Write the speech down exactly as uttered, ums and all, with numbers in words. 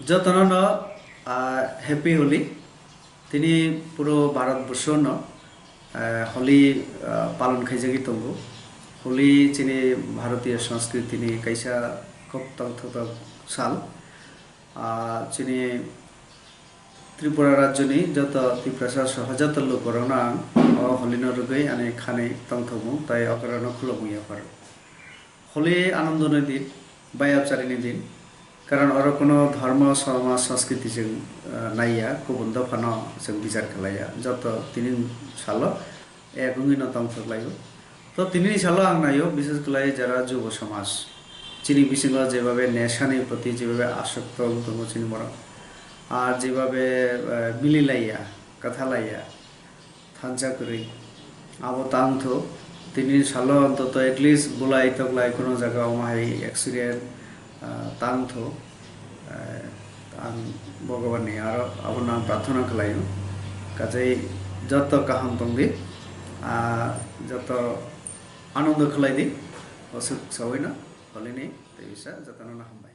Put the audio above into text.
Jotono no, ah, Happy Holi. Tini puro Bharat Borsho no, ah, Holi, ah, palon khaijagwi tongo. Holi chini Bharatiya Sanskriti ni kaisa khub tongthoktok sal. Ah, chini Tripura rajyoni joto Tiprasa soho joto lukurokno ang o Holi no rwgwi ani khani tongthokmung tai okorokno khulumung yapharo. Holi anondoni din, bayapcharini din, karon oro kono dharma, samaj, sanskriti chwng, ah, naiya, kubun dophano chwng bichar khlaiya, joto tini salo ek wngwino tongthok laio. To tinini salo ang naio, bishes khlai jara jubo samaj, chini bisingo jebabe nesani proti jebabe asokto wng tongo chini borok, ar jebabe, ah, mililaiya, kwthalaiya, thansa kwrwi. Abo tang tho. Tini salo ontoto at least bulai toklai kuno jaga omo hai accident, ah, tang tho. Ah, ang Bhagwan ni aro abono ang prarthana khlaio. Kajai joto kaham tongdi. Ah, joto anondo khlai di. Osuk sawino Holi ni tei bisa jotono no hambai.